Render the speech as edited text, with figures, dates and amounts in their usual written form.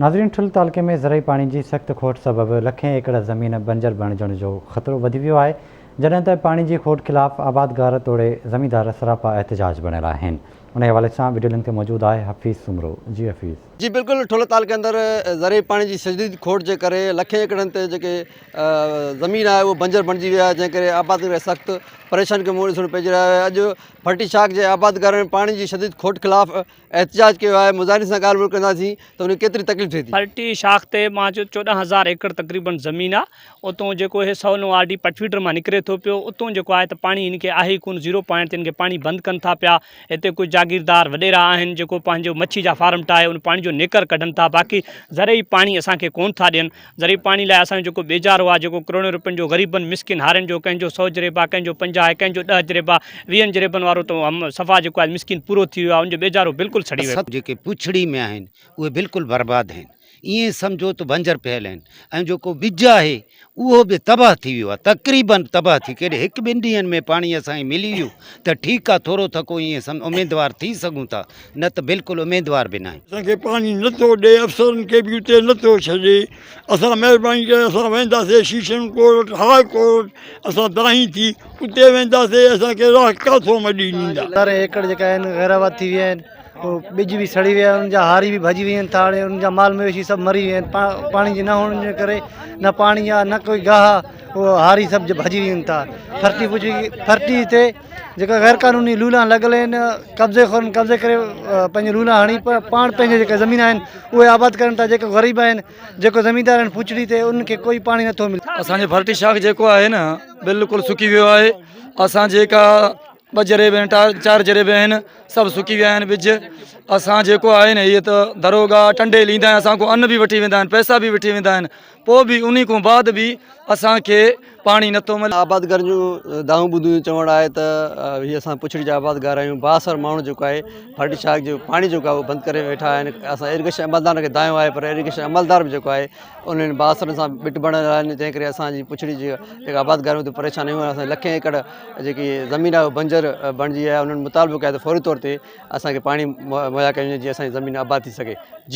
ناظرين ٺل تعلقي ۾ زرعي پاڻي جي سخت کوٽ سبب لکين ايڪڙ زمين بنجر بڻجڻ جو خطرو وڌي ويو آهي جڏهن ته پاڻي جي کوٽ خلاف آبادگار توڙي زميندار سراپا احتجاج بڻيل آهن انهي حوالي سان وڊيو لنڪ تي موجود آهي حفيظ سومرو جي حفيظ. جي بلڪل ٺل تعلقي اندر زرعي پاڻي جي شديد کوٽ جي ڪري لکين ايڪڙن تي جيڪي زمين آهي اهو بنجر بڻجي ويو آهي جنهن ڪري آبادگار کي سخت پريشاني کي منهن ڏسڻو پئجي رهيو آهي اڄ ڦٽي شاخ جي آبادگارن پاڻي جي شديد کوٽ خلاف احتجاج ڪيو آهي مظاهرين سان ڳالهه ٻولهه ڪنداسين ته انهن کي ڪيتري تڪليف ٿئي ٿي. پرٽي شاخ تي مان چيو 14 هزار ايڪڙ تقريبن زمين آ اتون جيڪو هي 109 آر ڊي پٽ فيڊر مان نڪري ٿو پيو اتون جيڪو آهي ته پاڻي هن کي آهي ئي ڪونه زيرو پوائنٽ تي هن کي پاڻي بند ڪن ٿا پيا هتي ڪجهه جاگيردار وڏيرا آهن جيڪو پنهنجو مڇي جا فارم ٺاهي ان پاڻي جو نيڪر ڪڍن ٿا باقي زرعي پاڻي اسان کي ڪونه ٿا ڏين زرعي پاڻي لاء اسان جو جيڪو ٻيجارو آهي جيڪو ڪروڙين روپين جو غريبن مسڪين هارين جو ڪنهن جو سئو جريب آهي ڪنهن جو 50 آهي ڪنهن جو ڏهه جريب آهي ويهن جريبن وارو ته هم صفا جيڪو آهي مسڪين پورو ٿي ويو آهي ان جو ٻيجارو بلڪل سڙي ويو. جيڪي پڇڙي ۾ آهن اهي بلڪل برباد آهن ائين سمجهو ته بنجر پيل آهن ۽ جيڪو ٻج آهي اهو به تباهه ٿي ويو آهي تقريبن تباهه ٿي ڪيڏي هڪ ٻن ڏينهن ۾ پاڻي اسان کي ملي ويو ته ٺيڪ آهي ٿورو ٿڪو ائين سم اميدوار ٿي سگهون ٿا نه ته بلڪل اميدوار به ناهيون. اسان کي پاڻي نه ٿو ڏي افسرن کي به اتي نه ٿو ڇڏي اسان مهرباني ڪري اسان وينداسي شيشن ڪورٽ هاء ڪورٽ اسان دانهين ٿي اتي وينداسي اسان کي راهه ڪاٿو مڏي ڏيندا. هزارين ايڪڙ جيڪا آهن غير آباد ٿي ويا آهن ٻج به سڙي ويا انهن جا هاري به ڀڄي وڃن ٿا هاڻي انهن جا مال مويشي سڀ مري ويا آهن پاڻي جي نه هئڻ جي ڪري نه پاڻي آهي نه ڪوئي گاهه آهي اهو هاري سڀ ڀڄي وڃن ٿا ڦرٽي پڇي ڦرٽي تي جيڪا غير قانوني لولا لڳل آهن قبضي خورن قبضي ڪري پنهنجي لولا هڻي پاڻ پنهنجي جيڪا زمين آهن اهي آباد ڪرن ٿا جيڪا غريب آهن جيڪو زميندار آهن پڇڙي تي انهن کي ڪوئي پاڻي نٿو ملي. اسان جي ڦرٽي شاخ جيڪو آهي نه بلڪل سڪي ويو آهي اسان جيڪا ٻه جريب آهن چار جريب آهن سڀ سڪي ويا آهن ٻج اسان جيڪو آهي نه هي ته دروگا ٽنڊي ليندا آهن اسان کان ان به وٺي ويندا آهن پئسا به وٺي ويندا آهن پوء به انهي کان بعد به اسان کي پاڻي نٿو ملي. آبادگارن جون دانهون ٻڌون چوڻ آهي ته هي اسان پڇڙي جا آبادگار آهيون بااثر ماڻهو جيڪو آهي ڦرٽي شاخ جو پاڻي جيڪو آهي اهو بند ڪري ويٺا آهن اسان ايريگيشن عملدارن کي دانهيو آهي پر ايريگيشن عملدار به جيڪو آهي انهن بااثرن سان ٻٽ بڻيل آهن جنهن ڪري اسان جي پڇڙي جي جيڪا آبادگار آهيون پريشان آهيون اسان لکين ايڪڙ جيڪي زمين آهي اها بنجر بڻجي آهي انهن مطالبو ڪيو آهي ته فوري طور تي اسان کي پاڻي مهيا ڪيو وڃي جيئن اسان جي زمين آباد ٿي سگهي جي.